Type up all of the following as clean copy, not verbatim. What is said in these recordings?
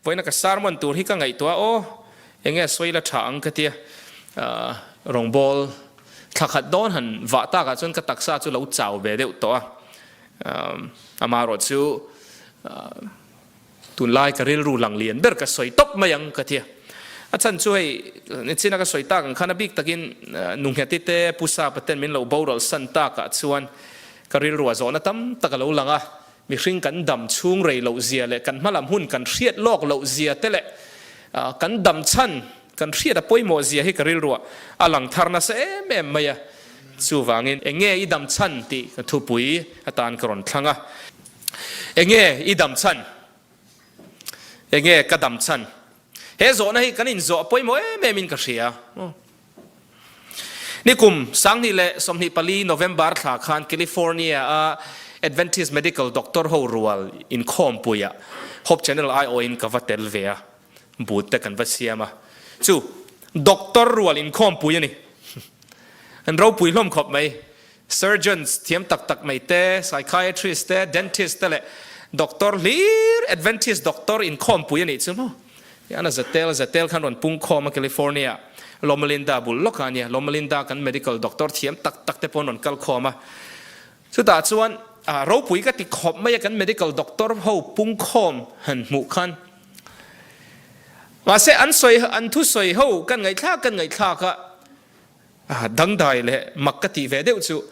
Vawiina ka sermon tur hi ka ngaihtuah a, aw enge sawi la tha ang ka tia, rawngbawl thla khat dawn han vah takah chuan ka taksa chu lo chau ve deuh tawh a, amaherawh chu tunlai ka rilru lang lian ber ka sawi tawp mai ang ka tia. A chhan chu hei nichina ka sawi tak ang khan a bik takin Nungheti te Pu Sapa ten min lo boral san takah chuan ka rilru a zawhna tam tak a lo lang a, Mihring kan dam chhung rei loh zia leh kan hmalam hun kan hriat lawk loh zia te leh kan dam chhan kan hriat a pawimawh zia hi ka rilruah a lang thar nasa em em mai a. Chuvangin enge i dam chhan tih ka thupui atan ka rawn thlang a. Enge i dam chhan? Enge ka dam chhan? He zawhna hi kan inzawh a pawimawh em em in ka hria. Nikum 2024 November thla khan California a Adventist Medical Doctor ho rual inkhawmpuiah Hope Channel aiawhin ka va tel ve a, booth te kan va siam a. Chu doctor rual inkhawmpui a ni. An ropui hlawm khawp mai. Surgeons thiam tak tak mai te, psychiatrist te, dentist te leh doctor hlir Adventist doctor inkhawmpui a nih chu maw. Hian a zatel zatel khan rawn pung khawm a California Loma Linda bul lawkah a nia. Loma Linda kan medical doctor thiam tak tak te pawh an rawn kal khawm a. Chutah chuan ropui ka ti khawp mai a kan medical doctor ho pung khawm han hmuh khan. Mahse an sawi an thusawi ho kan ngaihthlak kan ngaihthlak a. Dangdai leh mak ka tih ve deuh chu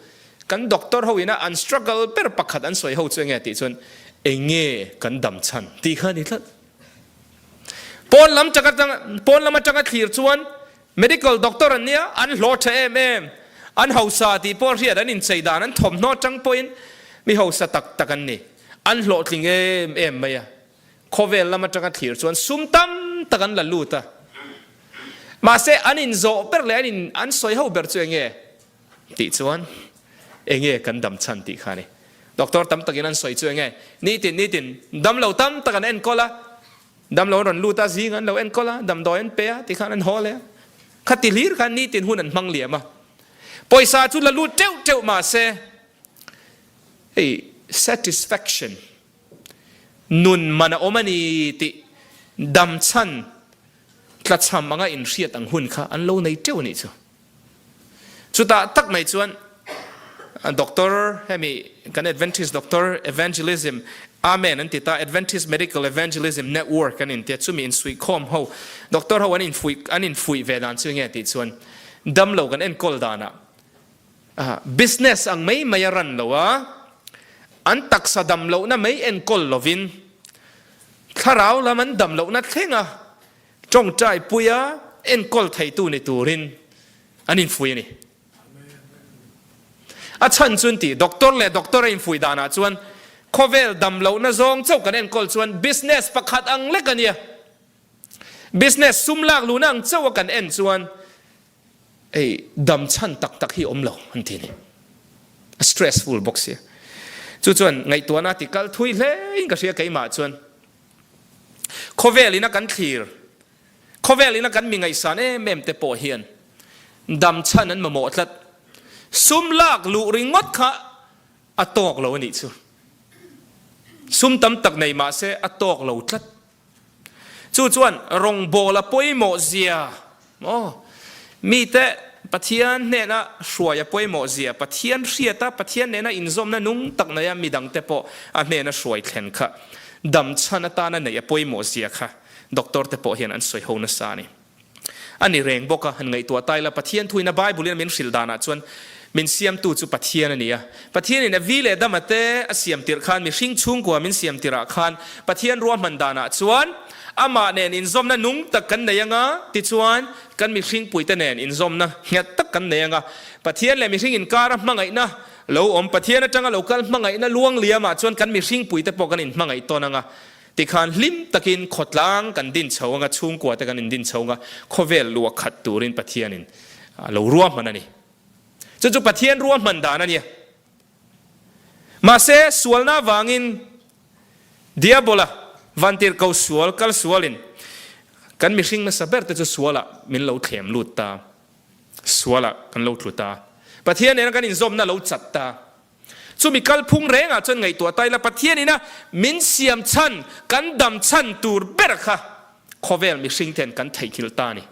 kan doctor ho ina an struggle ber pakhat an sawi ho chu enge tih chuan enge kan dam chhan tih kha a ni tlat. Pawn lam tak atang pawn lam atanga thlir chuan medical doctor an nia an hlawh tha em em an hausa tih pawh hriat an inchei dan an thawmhnaw atang pawhin mi hausa tak tak an ni an hlawhtling em em mai a. Khawvel lam atanga thlir chuan sum tam tak an la lut a. Mahse an inzawh ber leh an in an sawi ho ber chu enge tih chuan enge kan dam chhan tih kha a ni. Doctor tam takin an sawi chu enge nitin nitin damlo tam tak an enkawl a, damlo an rawn lut a, zing an lo enkawl a, damdawi an pe a ti khan an haw leh a. Khati hlir khan nitin hun an hmang liam a. Pawisa chu la lut teuh teuh mahse hei satisfaction Nun man a awm a ni tih dam chhan tlachham anga inhriat ang hun kha an lo nei teuh a nih chu. Chutah tak mai chuan Doctor hemi kan Adventist Doctor Evangelism Amen an ti ta Adventist Medical Evangelism Network an intia chumi insuihkhawm ho Doctor ho an infuih an infuih ve dan chu enge tih chuan damlo kan enkawl danah Business ang mai mai a ran lo a, an taksa dam lohna mai enkawl lovin thlarau lam an dam lohna thlenga tawngtai puia enkawl theitu ni turin an infuih a ni. A chhan chu an ti, doctor leh doctor a infuih danah chuan khawvel dam lohna zawng chauh kan enkawl chuan business pakhat ang lek a nia. Business sum lak luhna ang chauh a kan en chuan Ei, dam chhan tak tak hi awm lo an ti a ni. A stressful bawk sia. Chu chuan ngaihtuahna a ti kal thui hle in ka hria keimah chuan. Khawvel ina kan thlir, khawvel ina kan mi ngaihsan em em te pawh hian dam chhan an mamawh tlat. Sum lak luh ringawt kha a tawk lo a nih chu. Sum tam tak nei mahse a tawk lo tlat. Chu chuan rawngbawla pawimawh zia maw? Mite Pathian hnena hruai a pawimawh zia, Pathian hriata Pathian nena inzawmna nung tak neia midangte pawh a hnena hruai thlen kha dam chhan atana neih a pawimawh zia kha doctor te pawh hian an sawi ho nasa a ni. A ni reng bawk a, han ngaihtuah ta ila Pathian thuina Bible in a min hrilh danah chuan min siamtu chu Pathian a ni a. Pathianin a vi leh dama te a siam tirh khan mihring chhungkua min siam tirhah khan Pathian ruahman danah chuan amah nen inzawmna nung tak kan nei anga tichuan kan mihring puite nen inzawmna nghet tak kan nei anga Pathian leh mihring inkara hmangaihna lo awm Pathian atanga lo kal hmangaihna luang liamah chuan kan mihring puite pawh kan inhmangaih tawn anga Tikhan hlim takin khawtlang kan din chho anga, chhungkua te kan indin chho anga, khawvel luah khat turin Pathianin a lo ruahman a ni. Chu chu Pathian ruahman dan a nia. Mahse, sualna avangin Diabola, vantirhko sual, kal sualin kan mihring hmasa ber te chu sualah min lo thlem lut ta, sualah kan lo tlu ta. Pathian nena kan inzawmna lo chat ta. Chumi kalphung rengah chuan ngaihtuah ta ila Pathianin a min siam chhan, kan dam chhan tur ber kha khawvel mihring ten kan theihghilh ta a ni.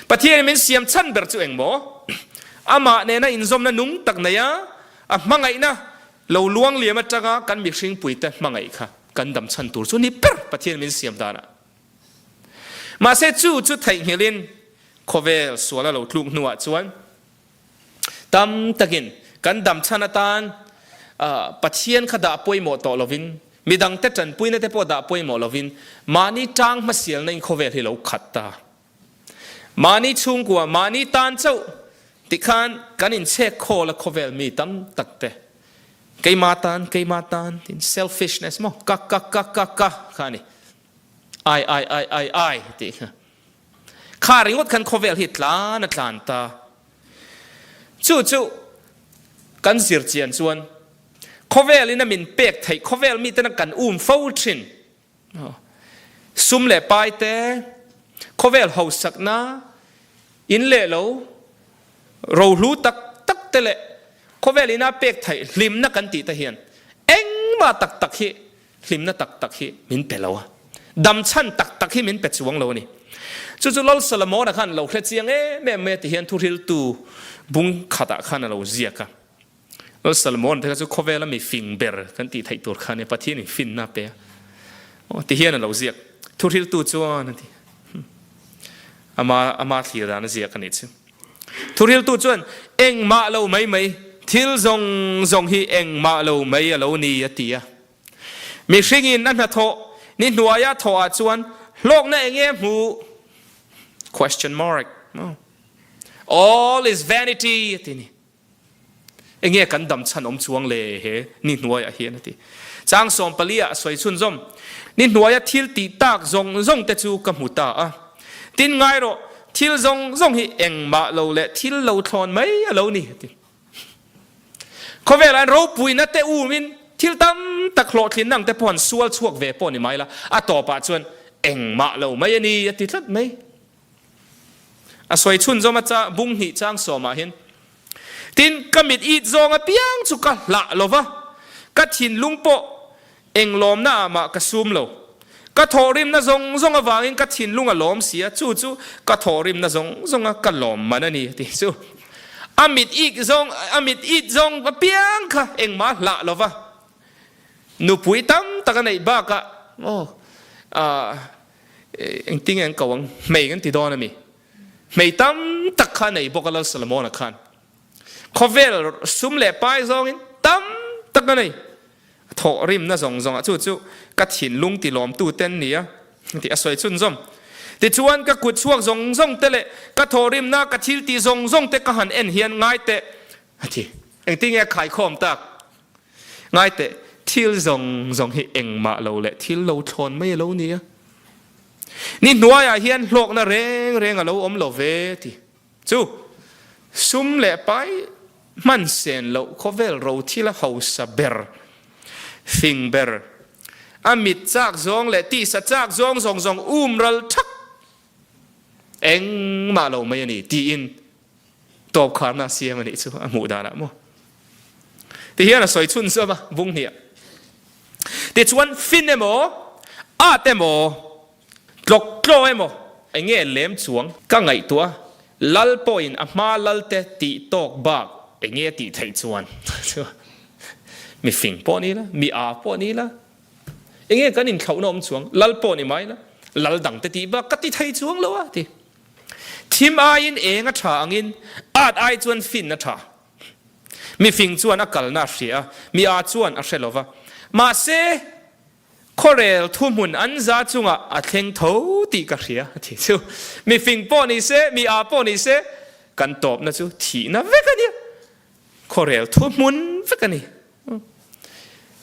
Pathianin min siam chhan ber chu engmaw? Amah nena inzawmna nung tak neia a hmangaihna lo luang liam atanga kan mihring puite hmangaih kha kan dam chhan tur chu ni ber Pathianin min siam danah. Mahse chu chu theihnghilhin khawvel sual a lo tluk hnuah chuan Tam takin kan dam chhan atan Pathian kha dah pawimawh tawh lovin, midangte tanpuina te pawh dah pawimawh lovin mahni tang hmasialna in khawvel hi lo khat ta. Mahni chhungkua, mahni tan chauh tikhan kan inchhek khawl a khawvel mi tam tak te. Keima tan, keima tan tin selfishness maw ka ka ka ka ka kha a ni. Ai ai ai ai ai tih kha. Kha ringawt khan khawvel hi tlan a tlan ta. Chu chu kan zir chian chuan khawvel in a min pek theih, khawvel miten a kan um fo thin. Sum leh pai te, khawvel hausakna, in leh lo, rohlu tak tak te leh khawvel in a pek theih hlimna kan tih te hian engmah tak tak hi Hlimna tak tak hi min pe lo a, dam chhan tak tak hi min pe chuang lo a ni. Chu chu Lal Solomona khan lo hre chiang em em mai a ti hian thuhriltu bung khatah khan a lo ziak a. Lal Solomona te kha chu khawvela mi fing ber kan tih theih tur kha a ni, Pathianin finna a pe a. Aw ti hian a lo ziak. Thuhriltu chuan a ti. Ama ama thlir dan a ziak a nih chu. Thuhriltu chuan engmah lo mai mai, thil zawng zawng hi engmah lo mai a lo ni a ti a. Mihringin a hnathawh ni hnuaia thawhah chuan hlawkna eng nge hmu? Question mark. All is vanity a ti ni. Eng nge kan dam chhan awm chuang le he ni hnuaiah hian a ti. Chang 14 ah a sawi chhunzawm. Ni hnuaia thil tih tak zawng zawng te chu ka hmu ta a. Tin ngai rawh, thil zawng zawng hi engmah lo leh thil lo thlawn mai a lo ni a ti. Khawvelah hian ropuina te umin thil tam tak hlawhtlinna ang te pawh han sual chhuak ve pawh ni mai la, a tawpah chuan engmah lo mai a ni a ti tlat mai. A sawi chhunzawm a cha bung hnih chang sawmah hian, Tin, ka mit it zawng apiang chu ka hlah lo va, ka thinlung pawh Eng lawmna ah mah ka sum lo. Ka thawhrimna zawng zawng avangin ka thinlung a lawm si a, chu chu ka thawhrimna zawng zawnga ka lawm man a ni, ti chu. A mit ik zawng, a mit it zawng apiang kha engmah hlah lo va. Nupui tam tak a neih bakah, aw, ah, engtin nge an ko ang, hmei kan ti dawn a mi? Hmei tam tak kha a nei bawk a Lal Solomon-a khan. Khawvel sum leh pai zawngin tam tak a nei. A thawh rimna zawng zawngah chu chu ka thinlung ti lawmtu te an ni a, tih a sawi chhunzawm. Tichuan ka kut chhuak zawng zawng te leh ka thawh rimna ka thil tih zawng zawng te ka han en hian ngai teh a ti. Engtin nge a khaikhawm tak? Ngai teh, thil zawng zawng hi engmah lo leh thil lo thlawn mai a lo ni a. Ni hnuaiah hian hlawkna reng reng a lo awm lo ve a ti. Chu sum leh pai hman sen loh khawvel ro thil a hausa ber, fing ber, a mit chak zawng leh tisa chak zawng zawng zawng um ral thak engmah lo mai a ni tiin tawp kharna a siam a nih chu a hmuh danah maw. Tihian a sawi chhun zawm a, bung hnih ah. Tichuan fin emaw, at emaw, Tlawk tlaw emaw eng nge lem chuang ka ngaihtuah lal pawhin a hma lal te tih tawk bak eng nge tih theih chuan mi fing pawh ni la mi aa pawh ni la eng nge kan inthlauhna awm chuang lal pawh ni mai la lal dang te tih bak ka ti thei chuang lo a ti thim aiin eng a tha angin at ai chuan fin a tha mi fing chuan a kalna a hria a mi aa chuan a hre lova mahse Khuarel thuhmun an za chungah a thleng tho tih ka hria a ti chu. Mi fing pawh ni se, mi aa pawh ni se, kan tawpna chu thihna vek a nia. Khuarel thuhmun vek a ni.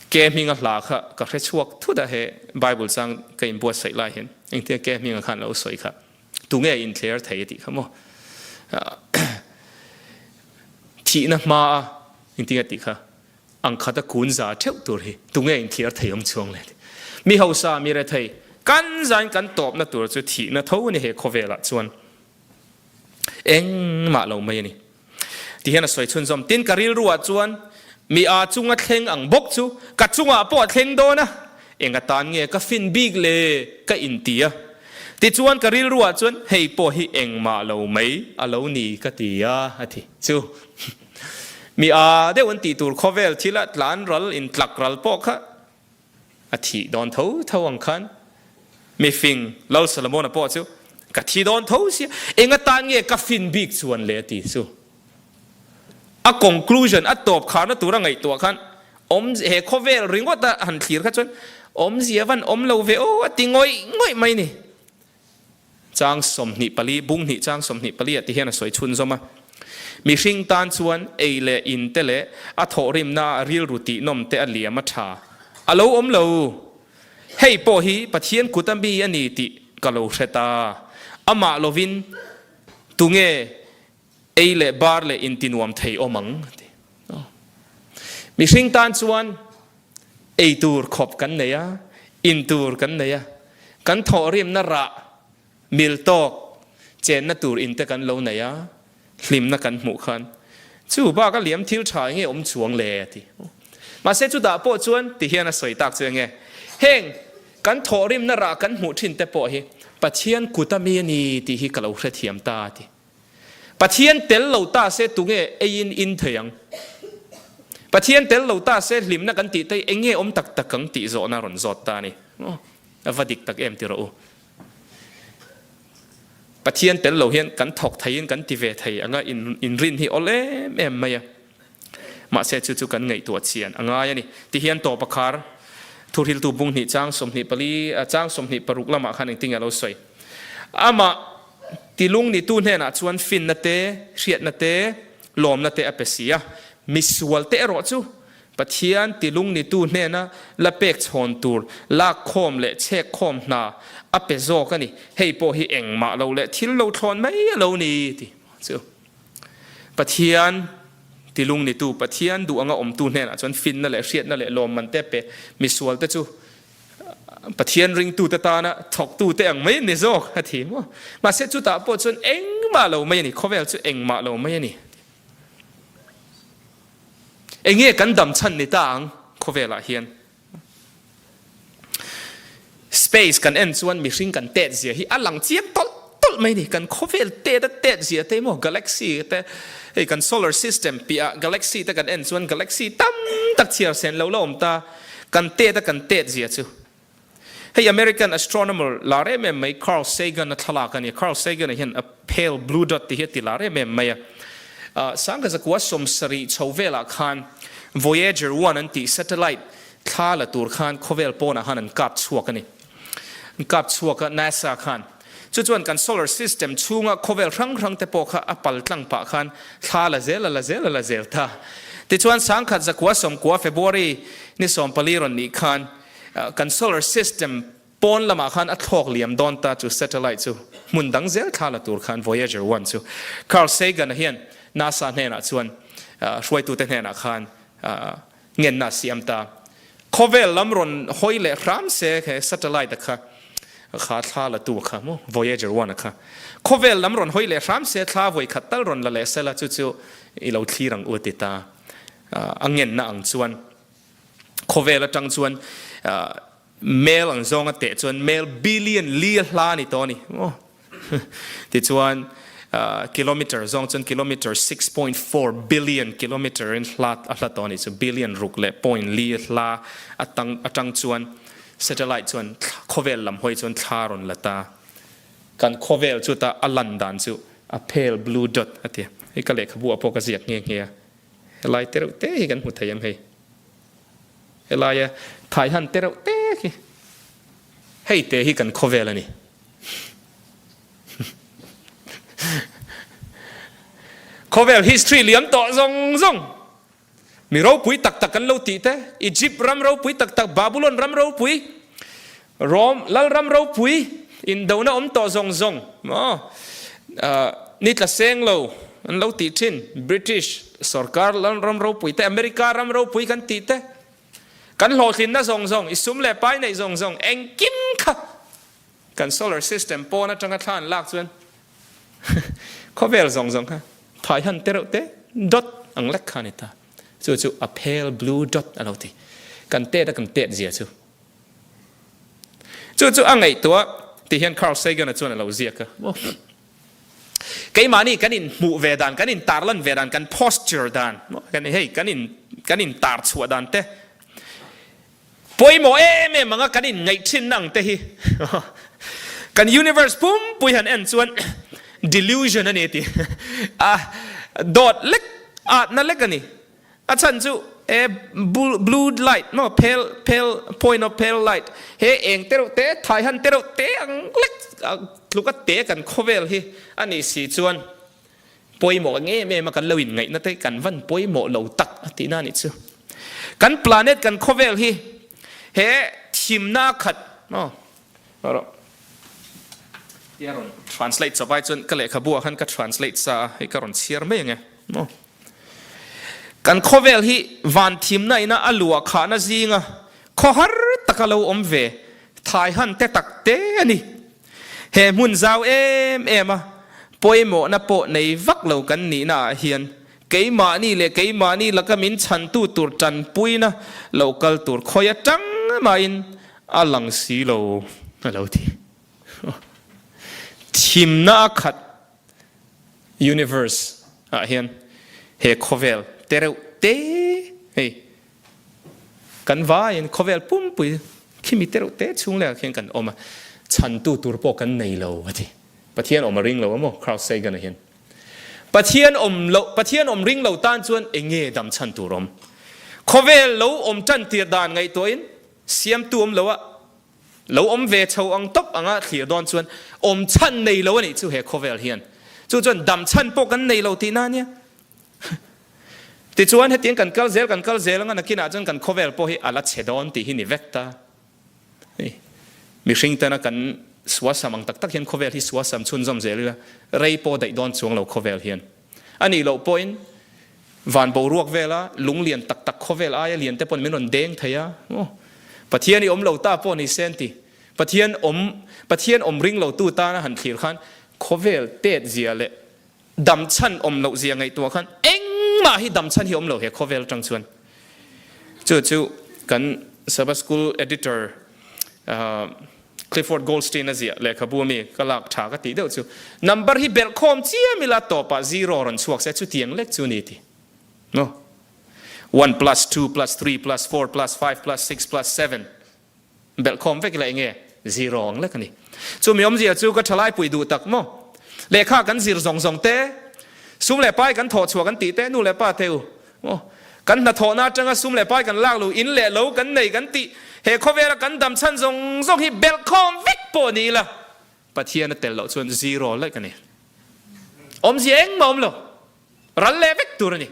Ke hminga hla kha ka hre chhuak thut a he Bible chang ka inbuatsaih lai hian engtia ke hminga khan lo sawi kha tunge inthler thei a tih kha maw. Thihna hma a engtinge tih kha Ang khat a kun za theuh tur hi tunge inthiar thei awm chuang le? Mi hausa, mi rethei, kan zain kan tawpna tur chu thihna tho a ni he khawvelah chuan. Engmah lo mai a ni. Ti hian a sawi chhunzawm. Tin, ka rilruah chuan. Mi a chunga thleng ang bawk chu ka chungah pawh a thleng dawn a, eng atan nge ka fin bik le ka inti a. Tichuan ka rilruah chuan hei pawh hi engmah lo mai a lo ni ka ti a, a ti chu. Mi a deuh an tih tur khawvel thila tlan ral intlak ral pawh kha a thih dawn tho tho ang khan mifing Lal Solomona pawh chu ka thi dawn tho sia, eng atan nge ka fin bik chuan le a ti chu. A conclusion, a tawp kharna tura ngaihtuah khan awm he khawvel ringawt a han thlir kha chuan awmzia van awm lo ve aw a ti ngawih ngawih mai ni. Chang 24, bung hnih chang 24 ah ti hian a sawi chhunzawm a. Mihring tan chuan ei leh in te leh a thawhrimna a rilru tihnawm te a liam a tha a lo awm lo. Hei pawh hi Pathian kut a mi a ni tih ka lo hre ta. Amah lovin tunge Ei leh bar leh intinuam thei awm ang a ti. Mihring tan chuan ei tur khawp kan nei a, in tur kan nei a, kan thawhrimna rah mil tawk chenna tur in te kan lo nei a, hlimna kan hmuh khan chu bak a liam thil tha enge awm chuang le a ti. Mahse chutah pawh chuan ti hian a sawi tak chu enge heng kan thawhrimna rah kan hmuh thin te pawh hi Pathian kut a mi a ni tih hi ka lo hrethiam ta a ti. Pathian tel lo ta se tunge eiin in thei ang? Pathian tel lo ta se hlimna kan tih te hi enge awm tak tak ang tih zawhna a rawn zawt ta a ni. A va dik tak em ti rawh u. Pathian tel lo hian kan thawk theiin kan ti ve thei anga inrin hi awl em em mai a. Mahse chu chu kan ngaihtuah chian a ngai a ni. Tihian tawp a khar thuhriltu bung hnih chang 24 chang 26 lamah khan engtin nge a lo sawi. Amah tilung nitu hnenah chuan finna te, hriatna te, lawmna te a pe si a. Misual te erawh chu Pathian tilung nitu hnena la pek chhawn tur lakkhawm leh chhekkhawm hna a pe zawk a ni. Hei pawh hi engmah lo leh thil lo thlawn mai a lo ni ti chu. Pathian tilung nitu, Pathian duh anga awmtu hnenah chuan finna leh hriatna leh lawmman te pe misual te chu Pathian ringtute tana thawktute ang mai an ni zawk a ti maw. Mahse chutah pawh chuan engmah lo mai a ni, khawvel chu engmah lo mai a ni. Enge kan dam chhan ni ta ang khawvelah hian? Space kan en chuan mihring kan tet zia hi a lang chiang tawlh tawlh mai ni. Kan khawvel tet a tet zia te maw galaxy te hei kan solar system piah galaxy te kan en chuan galaxy tam tak chhiar sen lo la awm ta. Kan tet a kan tet zia chu. Hei American astronomer lar em em mai Carl Sagan a thlalak a ni. Carl Sagan a hian a pale blue dot tih hi a ti lar em em mai a. Sangkazakua 70 chho velah khan Voyager 1 an tih satellite thla la tur khan khawvel pawnah khan an kap chhuak a ni. An kap chhuak a NASA khan. Chu chuan kan solar system chhunga khawvel hrang hrang te pawh kha a pal tlang pah khan thla la zel a la zel a la zel ta. Tichuan 1990 February ni 14 rawn nih khan kan solar system pawn lamah khan a thlawk liam dawn ta chu satellite chu hmun dang zel thla la tur khan Voyager 1 chu Carl Sagan-a hian NASA hnenah chuan hruaitute hnenah khan ngenna a siam ta. Khawvel lam rawn hawi leh hram se he satellite a kha kha thla la tu a kha maw Voyager 1 a kha khawvel lam rawn hawi leh hram se thla vawi khat tal rawn la leh sela chu chu i lo thlir ang u a ti ta. A ngenna ang chuan Khawvel atang chuan mel ang zawnga teh chuan mel billion li a hla a ni tawh a ni. Tichuan kilometer zawng chuan kilometer 6.4 billion kilometer in hla a hla tawh a ni chu billion ruk leh point li a hla atang atang chuan satellite chuan khawvel lam hawi chuan thla rawn la ta. Kan khawvel chu ta a lan dan chu a pale blue dot a ti. Hei ka lehkhabu ah pawh ka ziak nghe nghe a. Helai te reuh te hi kan hmu thei em hei? Helaia thai han te reuh te khi hei te hi kan khawvel a ni. Khawvel history liam tawh zawng zawng mi ropui tak tak kan lo tih te Egypt ram ropui tak tak Babylon ram ropui Rome lal ram ropui indona awm tawh zawng zawng maw ni tla seng lo an lo tih thin British sorkar lal ram ropui te America ram ropui kan tih te kan hlawhtlinna zawng zawng i sum leh pai neih zawng zawng engkim kha kan solar system pawn atanga thla an lak chuan khawvel zawng zawng kha thai han te reuh te dot ang lek kha a ni ta. Chu chu a pale blue dot a lo ti. Kan tet a kan tet zia chu. Chu chu a ngaihtuah ti hian Carl Sagan-a chuan a lo ziak a. Keimahni kan in hmuh ve dan, kan in tarlan ve dan, kan posture dan, kan hei kan in kan in tar chhuah dan te pawimawh em em anga kan in ngaih thin ang te hi kan universe pumpui han en chuan delusion a ni ti a dawt lek atna lek a ni. A chhan chu he blue light maw pale pale point of pale light he eng te reuh te thai han te reuh te ang lek tluk a te kan khawvel hi a nih si chuan pawimawh ang em em a kan lo in ngaihna te kan van pawimawh lo tak a tihna a nih chu. Kan planet kan khawvel hi he thimna khat maw rawh tia rawn translate chawp ai chuan ka lehkhabu ah khan ka translate sa a hei ka rawn chhiar mai ang e maw. Kan khawvel hi van thimna ina a luah khahna zinga khawhar taka lo awm ve thai han te tak te a ni. He hmun zau em em a pawimawhna pawh nei vak lo kan nihna ah hian keimahni leh keimahni laka min chhantu tur tanpuina lo kal tur khawi atang mahin a lang si lo a lo ti. Thimna a khat Universe ah hian he khawvel te reuh te hei kan vaiin khawvel pumpui khimi te reuh te chhung leh ah khian kan awm a, chhantu tur pawh kan nei lo a ti. Pathian awm a ring lo a maw Carl Sagan-a hian. Pathian awm lo Pathian awm ring lo tan chuan eng nge dam chhan tur awm? Khawvel lo awm tan tir dan ngaihtuahin siamtu awm lo a, Lo awm ve chho ang tawp anga thlir dawn chuan awm chhan nei lo a nih chu he khawvel hian. Chu chuan dam chhan pawh kan nei lo tihna a nia. Tichuan hetiang kan kal zel kan kal zel anga nakinah chuan kan khawvel pawh hi a la chhe dawn tih hi ni vek ta. Hei mihring tana kan suasam ang tak tak hian khawvel hi suasam chhunzawm zel ila rei pawh daih dawn chuang lo khawvel hian. A nih loh pawhin van boruak vela lung lian tak tak khawvel aia lian te pawn min rawn deng thei a, aw Pathian i awm lo ta pawh ni se an ti. Pathian awm Pathian awm ring lo tu tana han thlir khan khawvel tet zia leh dam chhan awm loh zia ngaihtuah khan engmah hi dam chhan hi awm lo he khawvel atang chuan. Chu chu kan Sabbath School editor Clifford Goldstein a ziah lehkhabu ami ka lak tha ka tih deuh chu number hi belh khawm chiam ila tawpah zero rawn chhuak se chutiang lek chu ni ti maw one plus two plus three plus four plus five plus six plus seven belh khawm vek ila enge zero ang lek a ni chumi awmzia chu ka thalai pui duh tak maw lehkha kan zir zawng zawng te sum leh pai kan thawh chhuah kan tih te nu leh pa te u Aw, kan hnathawhna atanga sum leh pai kan lak lo, in leh lo kan nei kan tih, he khawvela kan dam chhan zawng zawng hi belhkhawm vek pawh ni ila, Pathian a tel loh chuan zero lek a ni. Awmzia engmah awm lo, ral leh vek tur a ni.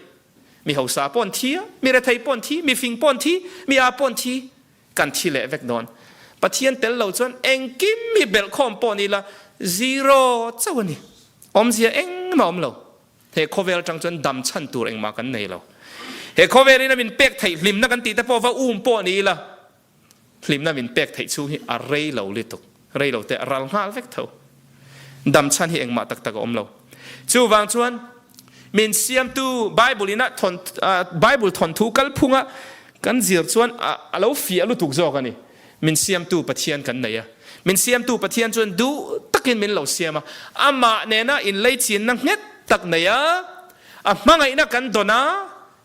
Mi hausa pawh an thi a, mi rethei pawh an thi, mi fing pawh an thi, mi aa pawh an thi, kan thi leh vek dawn. Pathian tel lo chuan engkim hi belhkhawm pawh ni ila, zero chauh a ni. Awmzia engmah awm lo. He khawvel atang chuan dam chhan tur engmah kan nei lo. He khawvelin a min pek theih hlimna kan tih te pawh va um pawh ni ila, hlimna min pek theih chhung hi a rei lo lutuk, rei lo te a ral nghal vek tho. Dam chhan hi engmah tak tak a awm lo. Chuvang chuan min siamtu Bible ina thawn Bible thawnthu kalphunga kan zir chuan a lo fiah lutuk zawk a ni. Min siamtu Pathian kan nei a. Min siamtu Pathian chuan duh takin min lo siam a. Amah nena inleichinna nghet tak nei a, a hmangaihna kan dawn a,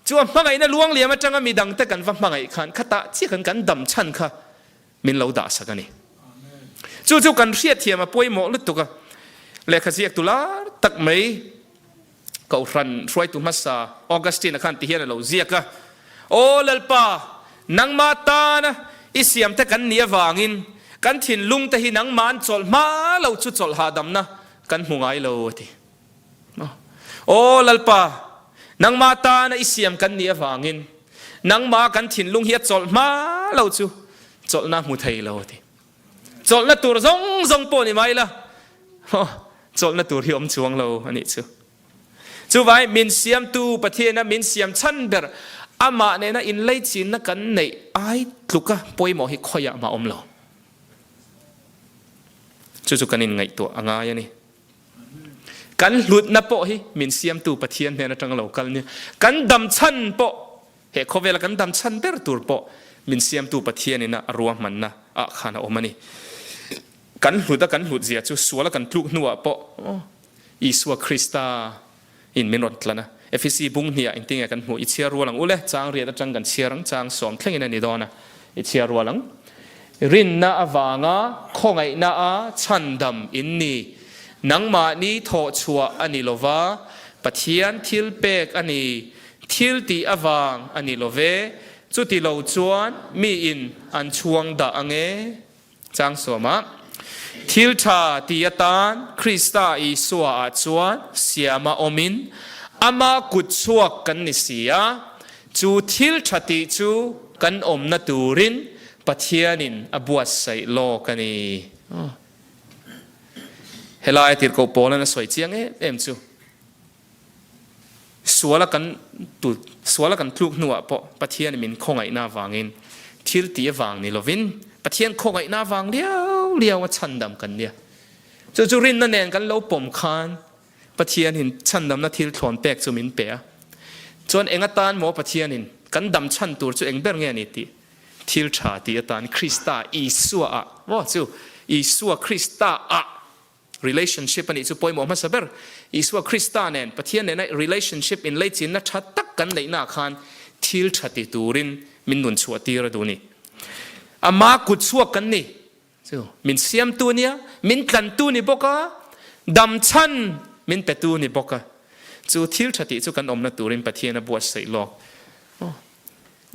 chu a hmangaihna luangliam atanga midangte kan va hmangaih khan khatah chiah khan kan dam chhan kha min lo dahsak a ni. Chu chu kan hriatthiam a pawimawh lutuk a. Lehkha ziaktu lar tak mai Kohhran hruaitu hmasa Augustine-a khan ti hian a lo ziak a, Aw Lalpa, nangmah tana i siamte kan nih avangin kan thinlungte hi nangmah an chawlh hma lo chu chawlh hahdamna kan hmu ngai lo, a ti. Aw Lalpa, nangmah tana i siam kan nih avangin nangmah kan thinlung hi a chawlh hma lo chu chawlhna hmu thei lo, a ti. Chawlhna tur zawng zawng pawh ni mai la, chawlhna tur hi awm chuang lo a nih chu. Chuvai min siamtu Pathiana min siam chhan ber amah nena inleichinna kan neih ai tluka pawimawh hi khawiah mah awm lo. Chu chu kan inngaihtuah a ngai a ni. Kan hlutna pawh hi min siamtu Pathian hnen atanga lo kal nia. Kan dam chhan pawh. He khawvela kan dam chhan ber tur pawh min siamtu Pathianina a ruahmanna ah khan a awm a ni. Kan hlut a kan hlut zia chu suala kan tluk hnuah pawh Isua Krista in min rawn tlan a. Efesi bung hniah engtinge kan hmuh? I chhiar rual ang u le, chang riat atang kan chhiar ang, chang sawm thlengin a ni dawn a, i chhiar rual ang. Rinna avanga khawngaihna a chhandam in ni. Nangmahni thawhchhuah a ni lova, Pathian thil pek a ni. Thil tih avang a ni love, chuti lo chuan miin an chhuang dah ang e. Chang sawmah, Thil tha ti atan Krista Isua ah chuan siama awmin ama kut chhuak kan ni si a, chu thil tha tih chu kan awmna turin Pathianin a buatsaih lawk a ni. Helai tirhkoh Paula'n a sawi chiang em em chu. Suala kan tut, suala kan tluk hnuah pawh Pathian min khawngaihna avangin thil tih avang ni lovin Pathian khawngaihna avang liau liau a chhandam kan nia. Chu chu rinna nen kan lo pawm khan Pathianin chhandamna thil thlawn pek chu min pe a. Chuan eng atan maw Pathianin kan dam chhan tur chu eng ber nge ni tih thil tha tih atan Krista Isua ah maw chu Isua Krista ah Relationship a nih chu pawimawh hmasa ber. Isua Krista nen, Pathian nena relationship inleichinna tha tak kan neihnaah khan thil tha ti turin min nun chhuah tir a duh ni. Ama kut chhuak kan ni chu min siamtu nia, min tlantu ni bawk a, dam chhan min petu ni bawk a. Chu thil tha tih chu kan awmna turin Pathian a buatsaih lawk.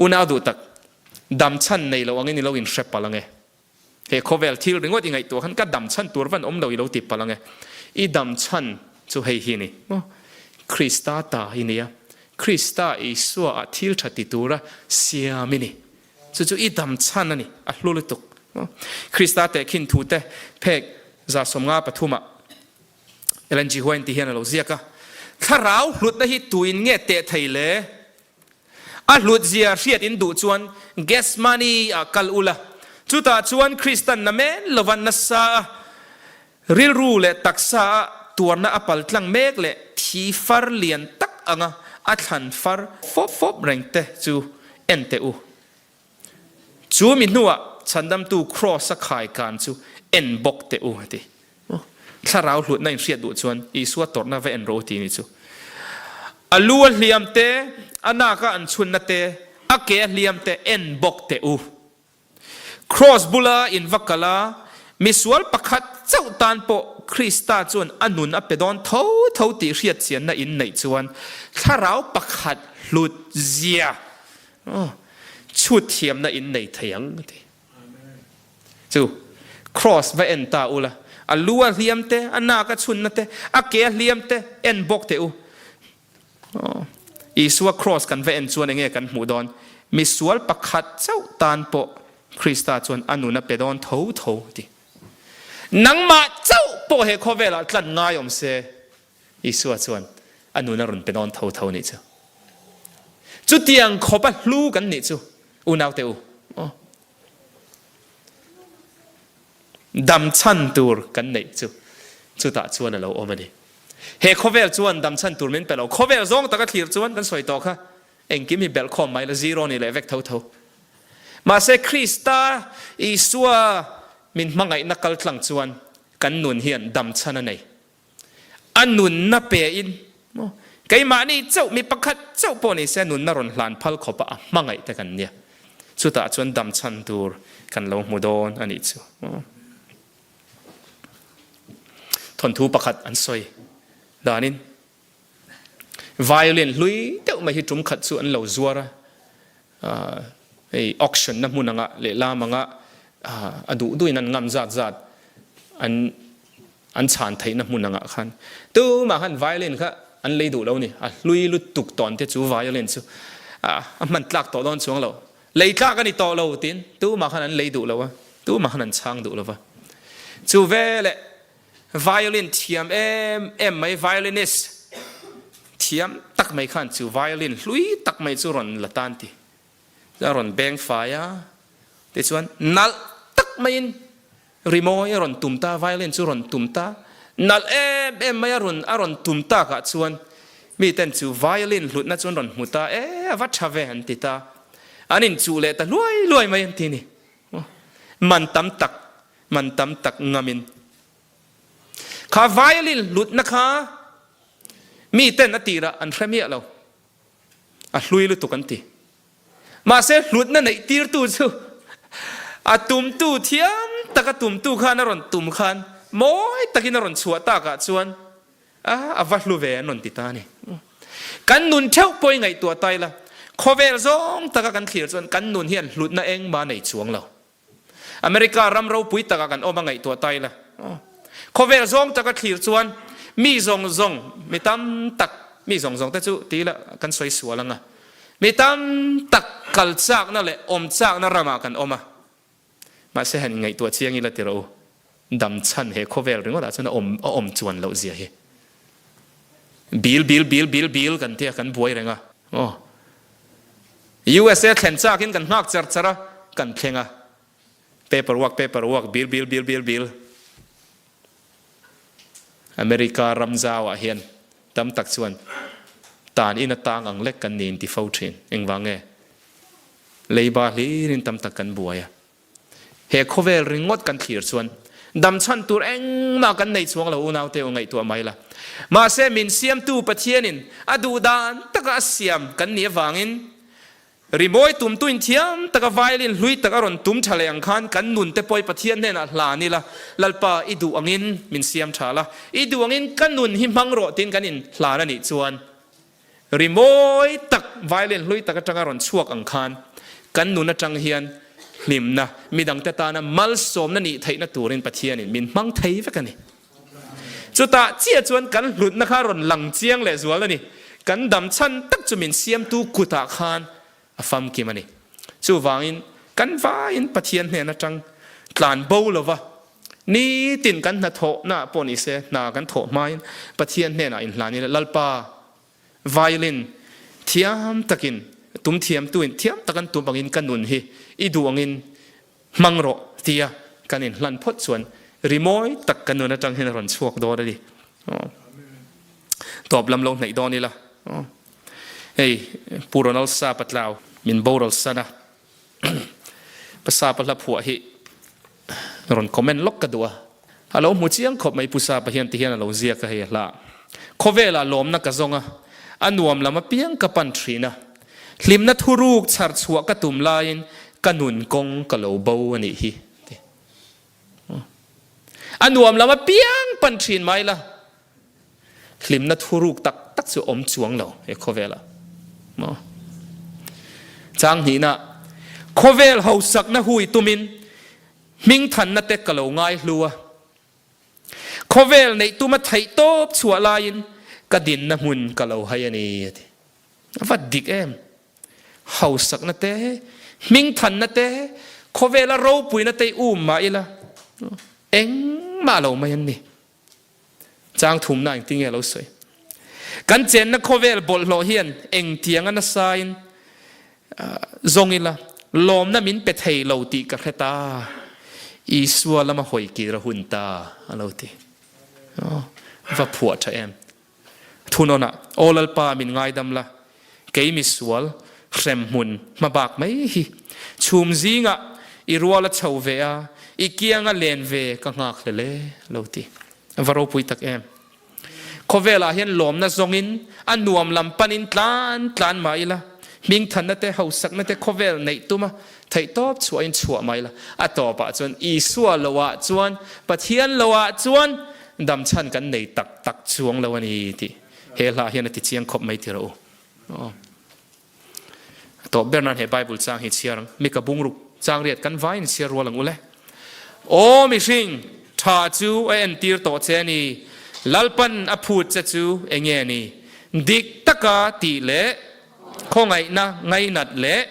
Unau duh tak, dam chhan nei lo angin i lo inhre palh ange. He khawvel thil ringawt i ngaihtuah khan ka dam chhan tur van awm lo i lo ti palh ang e. I dam chhan chu hei hi ni maw? Krista ta i nia. Krista Isua ah thil tha ti tura siam i ni. Chu chu i dam chhan a ni, a hlu lutuk. Krista tehkhin thu te phek 153 ah Ellen G. White ti hian a lo ziak a, Thlarau hlutna hi tuin nge teh thei le? A hlutzia hriat in duh chuan Gethsemane ah kal ula, chutah chuan Kristan na men lova nasa a rilru leh taksa a tuarna a pal tlang mek leh thi far lian tak anga a thlan far fawp fawp reng te chu en teh u. Chu mi hnuah chhandamtu Kraws a khai kan chu en bawk teh u, a ti. Thlarau hlutna in hriat duh chuan Isua tawrhna va en rawh u ti ni chu. A lu a hliam te, a nak a an chhunna te, a ke a hliam te en bawk teh u. Kraws bula in va kal a, misual pakhat chauh tan pawh Krista chuan a nun a pe dawn tho tho tih hriat chianna in neih chuan thlarau pakhat hlut zia chhut thiamna in nei thei ang a ti. Chu Kraws va en ta ula, a lu a hliam te, a nak a chhunna te, a ke a hliam te en bawk teh u. Isua Kraws kan va en chuan enge kan hmuh dawn? Misual pakhat chauh tan pawh Krista chuan a nun a pe dawn tho tho a ti. Nangmah chauh pawh he khawvelah tlan ngai awm se, Isua chuan a nun a rawn pe dawn tho tho nih chu. Chutiang khawpa hlu kan nih chu unaute u. Aw. Dam chhan tur kan neih chu chutah chuan a lo awm a ni. He khawvel chuan dam chhan tur min pe lo. Khawvel zawng taka thlir chuan kan sawi tawh kha engkim hi belh khawm mai la zero ni leh vek tho tho. Mahse Krista Isua min hmangaihna kal tlang chuan kan nun hian dam chhan a nei. A nunna pe in maw keimahni chauh mi pakhat chauh pawh ni se a nunna rawn hlan phal khawp a a hmangaih te kan nia. Chutah chuan dam chhan tur kan lo hmu dawn a nih chu. Thawnthu pakhat an sawi danin Violin hlui deuh mai hi tum khat chu an lo zuar a, hei auction na hmun anga lehlam anga a duh duhin an ngam zat zat an an chhan theihna hmun angah khan tumah khan violin kha an lei duh lo ni, a hlui lutuk tawn te chu violin chu a hman tlak tawh dawn chuang lo, lei tlak a ni tawh lo tiin tumah khan an lei duh lo a, tumah khan an chhang duh lo va. Chu veleh violin thiam em em mai violinist thiam tak mai khan chu violin hlui tak mai chu rawn la tan ti. A rawn beng fai a, tichuan nalh tak maiin rimawi a rawn tum ta, violin chu rawn tum ta, nalh em em mai a rawn a rawn tum takah chuan. Miten chu violin hlutna chu an rawn hmu ta, E, a va tha ve an ti ta. An inchuh leh ta luai luai mai an ti ni. Man tam tak, man tam tak ngamin. Kha violin hlutna kha miten a tirah an hre miah lo. A hlui lutuk an ti. Mahse hlutna neih tirtu chu a tumtu thiam tak a tumtu khan a rawn tum khan mawi takin a rawn chhuah takah chuan a a va hlu ve an rawn ti ta a ni. Kan nun theuh pawh i ngaihtuah ta ila, khawvel zawng taka kan thlir chuan kan nun hian hlutna engmah nei chuang lo. America ram ropui takah kan awm a ngaihtuah ta ila. Khawvel zawng taka thlir chuan mi zawng zawng, mi tam tak, mi zawng zawng te chu ti ila kan sawi sual ang a, mi tam tak kal chakna leh awm chakna ramah kan awm a. Mahse han ingaihtuah chiang ila ti rawh u, dam chhan he khawvel ringawtah chuan a awm a awm chuan loh zia hi. Bil bil bil bil bil kan tia kan buai reng a. Aw. USA thlen chakin kan nghak char char a, kan thleng a. Paper work paper work bil bil bil bil bil. America ram zauah hian tam tak chuan tan in a tang ang lek kan ni inti fo thin. Engvang nge? Leiba hlirin tam tak kan buai a. He khawvel ringawt kan thlir chuan dam chhan tur engmah kan nei chuang lo unaute u ngaihtuah mai la. Mahse min siamtu Pathianin a duh dan taka a siam kan nih avangin rimawi tumtuin thiam taka violin hlui tak a rawn tum tha leh ang khan kan nun te pawh Pathian hnenah hlan ila, Lalpa i duh angin min siam tha la, i duh angin ka nun hi hmang rawh tiin kan inhlan a nih chuan Rimawi tak, violin hlui tak atanga rawn chhuak ang khan kan nun atang hian hlimna, midangte tana malsawmna nih theihna turin Pathianin min hmang thei vek a ni. Chutah chiah chuan kan hlutna kha rawn lang chiang leh zual a ni. Kan dam chhan tak chu min siamtu kutah khan a famkim a ni. Chuvangin kan vaiin Pathian hnen atang tlan bo lova nitin kan hnathawhna ah pawh nise hna kan thawh hmain Pathian hnenah inhlan ila Lalpa violin thiam takin tum thiamtuin thiam tak an tum angin ka nun hi i duh angin hmang rawh tia kan inhlan phawt chuan rimawi tak kan nun atang hian a rawn chhuak dawn a ni. Tawp lam lo hnaih dawn ila. Hei Pu Ronald Sapa tlau min boral san a, Pa Sapa hla phuah hi rawn comment lawk ka duh a. A lo hmu chiang khawp mai Pu Sapa hian ti hian a lo ziak a hei a hla. Khawvelah lawmna ka zawng a, a nuam lam apiang ka pan thin a. Hlimna thuruk chhar chhuah ka tum laiin ka nun kawng ka lo bo a nih hi. A nuam lam apiang pan thin mai la. Hlimna thuruk tak tak chu awm chuang lo he khawvelah. Maw? Chang hnihna, khawvel hausakna hui tumin hmingthanna te ka lo ngai hlu a. Khawvel neih tuma theih tawp chhuah laiin ka dinna hmun ka lo hai a ni a ti. A va dik em? Hausakna te, hmingthanna te, khawvela ropuina te i um mah ila engmah lo mai an ni. Chang thumna engtin nge a lo sawi? Kan chenna khawvel bawlhhlawh hian engtianga nasain zawng ila lawmna min pe thei lo tih ka hre ta. Isua lama hawi kir a hun ta a lo ti. Va phuah tha em. Thunawnah, Aw Lalpa min ngaidam la, kei misual hremhmun hmabak mai hi chhum zingah i rual a chho ve a, i kianga len ve ka nghak hle le lo ti. A va ropui tak em! Khawvelah hian lawmna zawngin a nuam lam panin tlan tlan mah ila, hmingthanna te, hausakna te khawvel neih tuma theihtawp chhuahin chhuah mah ila, a tawpah chuan Isua loah chuan, Pathian loah chuan dam chhan kan nei tak tak chuang lo a ni tih he hla hian a ti chiang khawp mai ti rawh u. Aw. A tawp ber nan he Bible chang hi chhiar ang. Mika bungruk chang riat kan vaiin chhiar rual ang u le. Aw mihring, tha chu a entir tawh che a ni. Lalpan a phut che chu enge a ni? Dik taka tih leh khawngaihna ngainat leh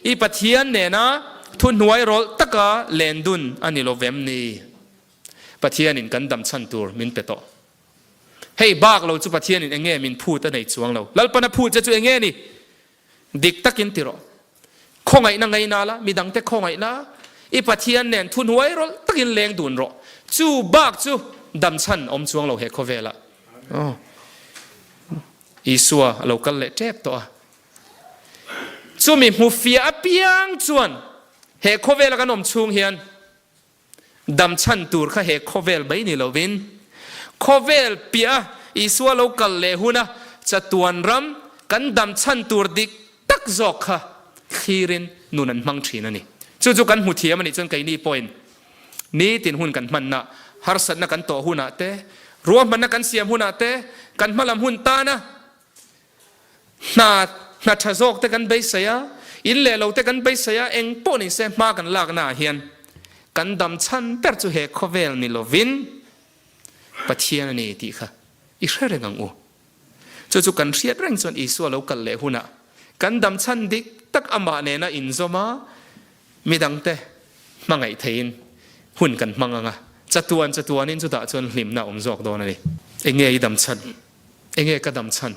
i Pathian nena thuhnuai rawlh taka lendun a ni lo vem ni? Pathianin kan dam chhan tur min pe tawh. Hei bak lo chu Pathianin eng nge min phut a nei chuang lo. Lalpan a phut che chu eng nge ni? Dik takin ti rawh. Khawngaihna ngaina la, midangte khawngaih la, i Pathian nen thuhnuai rawlh takin leng dun rawh. Chu bak chu dam chhan awm chuang lo he khawvelah. Aw. Isua a lo kal leh tep tawh a. Chumi hmu fiah apiang chuan he khawvela kan awm chhung hian dam chhan tur kha he khawvel mai ni lovin khawvel piah a Isua lo kal leh huna chatuan ram kan dam chhan tur dik tak zawk kha thlirin nun an hmang thin a ni. Chu chu kan hmu thiam a nih chuan keini pawhin nitin hun kan hmanna, harsatna kan tawh hunah te, ruahmanna kan siam hunah te, kan hmalam hun tana hna hna tha zawk te kan beisei a, in leh lo te kan beisei a, eng pawh ni se hma kan lakna ah hian kan dam chhan ber chu he khawvel ni lovin Pathian a ni tih kha i hre reng ang u. Chu chu kan hriat reng chuan Isua lo kal leh hunah kan dam chhan dik tak amah nena inzawm a, midangte hmangaih theihin hun kan hmang ang a, chatuan chatuanin chutah chuan hlimna a awm zawk dawn a ni. Enge i dam chhan? Enge ka dam chhan?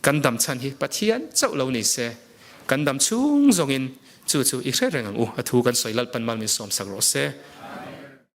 Kan dam chhan hi Pathian chauh lo ni se, kan dam chhung zawngin chu chu i hre reng ang u. A thu kan sawi Lalpan mal min sawmsak rawh se.